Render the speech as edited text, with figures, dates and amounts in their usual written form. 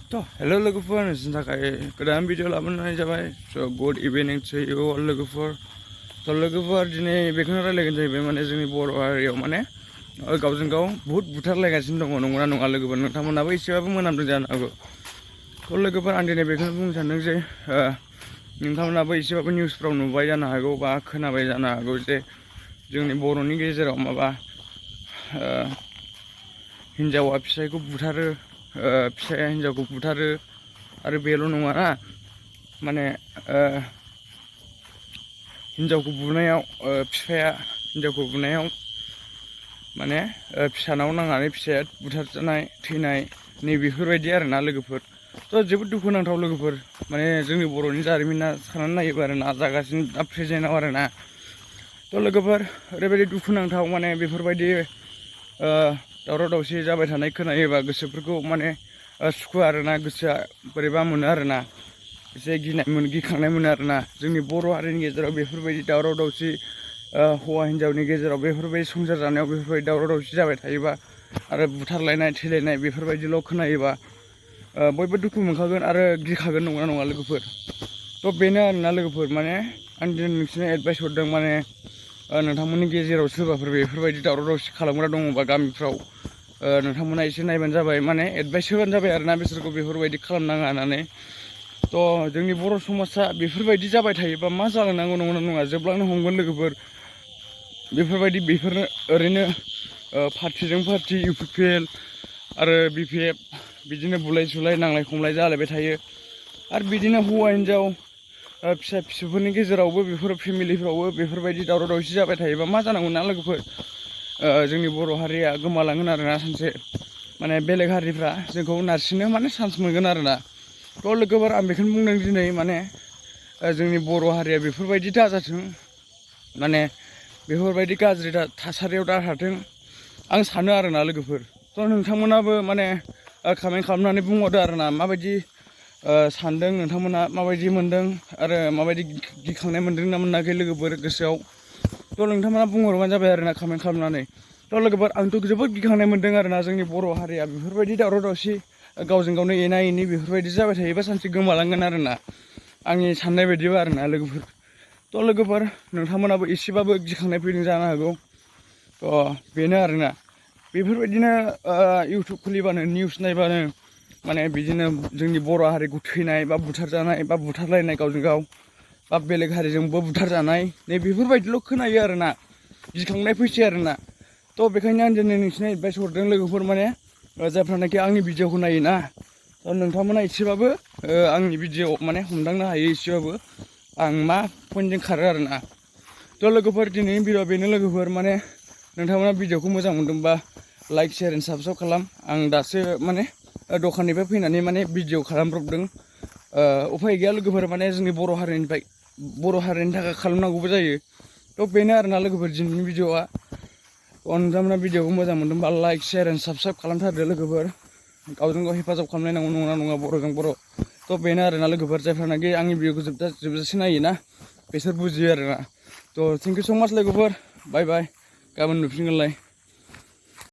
तो हेलो लोगोफोर नोंसिनि थाखाय गोदान भिडिअ लाबोनाय जाबाय स' गुड इभिनिं टु इउ अल लोगोफोर थ' लोगोफोर दिनै बेखौनो रायलायगोन जाहैबाय माने जोंनि बर' हारियाव माने गावजों गाव बुहुत बुथारलायगासिनो दङ नंगौना नङा लोगोफोर नोंथांमोनाबो एसेबाबो मोनामदों जानो हागौ थ' लोगोफोर आं दिनै बेखौनो बुंनो सानदों जे नोंथांमोनाबो एसेबाबो निउसफ्राव नुबाय जानो हागौ बा खोनाबाय जानो हागौ जे जोंनि बर'नि गेजेराव माबा हिन्जावा फिसायखौ बुथारो फिसाया हिन्जावखौ बुथारो आरो बेल' नङा ना माने हिन्जावखौ बुनायाव फिफाया हिन्जावखौ बुनायाव माने फिसानाव नांनानै फिसाया बुथारजानाय थैनाय नैबेफोरबायदि आरोना लोगोफोर थ' जोबोद दुखुनांथाव लोगोफोर माने जोंनि बर'नि जारिमिना साननानै नायोबा आरोना जागासिनो दा प्रेजेन्टआव आरोना थ' लोगोफोर ओरैबायदि दुखुनांथाव माने बेफोरबायदि दावराव दावसि जाबाय थानाय खोनायोबा गोसोफोरखौ माने सुखुआ आरोना गोसोआ बोरैबा मोनो आरोना एसे गिखांनाय मोनो आरोना जोंनि बर' हारिनि गेजेराव बेफोरबायदि दावराव दावसि हौवा हिन्जावनि गेजेराव बेफोरबायदि संसार जानायाव बेफोरबायदि दावराव दावसि जाबाय थायोबा आरो बुथारलायनाय थैलायनाय बेफोरबायदिल' खोनायोबा बयबो दुखु मोनखागोन आरो गिखागोन नंगौना नङा लोगोफोर थ' बेनो आरोना लोगोफोर माने आं दिनै नोंसोरनो एडभाइस हरदों माने नोंथांमोननि गेजेराव सोरबाफोर बेफोरबायदि दावराव दावसि खालामग्रा दङबा गामिफ्राव नोंथांमोना एसे नायबानो जाबाय माने एडभाइस होबानो जाबाय आरोना बिसोरखौ बेफोरबायदि खालामनाङा होननानै थ' जोंनि बर' समाजा बेफोरबायदि जाबाय थायोबा मा जालांनांगौ नंगौना नङा जोबलांनो हमगोन लोगोफोर बेफोरनो ओरैनो पार्टिजों पार्टि UPP आरो BPF बिदिनो बुलाय सुलाय नांलाय खमलाय जालायबाय थायो आरो बिदिनो हौवा हिन्जाव फिसा फिसौफोरनि गेजेरावबो बेफोर फेमिलिफ्रावबो बेफोरबायदि दावराव दावसि जाबाय थायोबा मा जानांगौ ना लोगोफोर जोंनि बर' हारिया गोमालांगोन आरोना सानसे माने बेलेग हारिफ्रा जोंखौ नारसिननो माने चान्स मोनगोन आरोना थ' लोगोफोर आं बेखौनो बुंदों दिनै माने जोंनि बर' हारिया बेफोरबायदि दाजाथों माने बेफोरबायदि गाज्रि थासारियाव दा थाथों आं सानो आरोना लोगोफोर थ' नोंथांमोनाबो माने कमेन्ट खालामनानै बुंहरदो आरोना माबायदि सानदों नोंथांमोना माबायदि मोनदों आरो माबायदि गिखांनाय मोनदों ना मोनाखै लोगोफोर गोसोआव थ' नोंथांमोना बुंहरबानो जाबाय आरोना कमेन्ट खालामनानै थ' लोगोफोर आंथ' जोबोद गिखांनाय मोनदों आरोना जोंनि बर' हारिया बेफोरबायदि दावराव दावसि गावजों गावनो एना एनि बेफोरबायदि जाबाय थायोबा सानसे गोमालांगोन आरोना आंनि साननाय बायदिबा आरोना लोगोफोर थ' लोगोफोर नोंथांमोनाबो एसेबाबो गिखांनाय फैदों जानो हागौ थ' बेनो आरोना बेफोरबायदिनो इउटुब खुलिबानो निउस नायबानो माने बिदिनो जोंनि बर' हारिखौ थैनाय बा बुथारजानाय बा बुथारलायनाय गावजों गाव बा बेलेग हारिजोंबो बुथारजानाय नै बेफोरबायदिल' खोनायो आरोना गिखांनाय फैसै आरोना थ' बेखायनो आं दिनै नोंसिनो एडभाइस हरदों लोगोफोर माने जायफ्रानाखि आंनि भिडिअखौ नायोना थ' नोंथांमोना एसेबाबो आंनि भिडिअ माने हमदांनो हायो एसेबाबो आं मा पइन्टजों खारो आरोना थ' लोगोफोर दिनैनि भिडिअ बेनो लोगोफोर माने नोंथांमोना भिडिअखौ मोजां मोनदोंबा लाइक शेयार एन्ड साबस्क्राइब खालाम आं दासो माने दखाननिफ्राय फैनानै माने भिडिअ खालामब्रबदों उफाय गैया लोगोफोर माने जोंनि बर' हारिनि थाखाय खालामनांगौबो जायो थ' बेनो आरोना लोगोफोर दिनैनि भिडिअआ नोंथांमोना भिडिअखौ मोजां मोनदोंबा लाइक शेयार एन्ड साबस्क्राइब खालामथारदो लोगोफोर गावजों गाव हेफाजाब खालामलायनांगौ नङा नङा बर'जों बर' थ' बेनो आरोना लोगोफोर जायफ्रानाखि आंनि भिडिअखौ जोबजासे नायोना बिसोर बुजियो आरोना थ' थेंक इउ स' माच लोगोफोर बाय बाय गाबोन नुफिनगोनलाय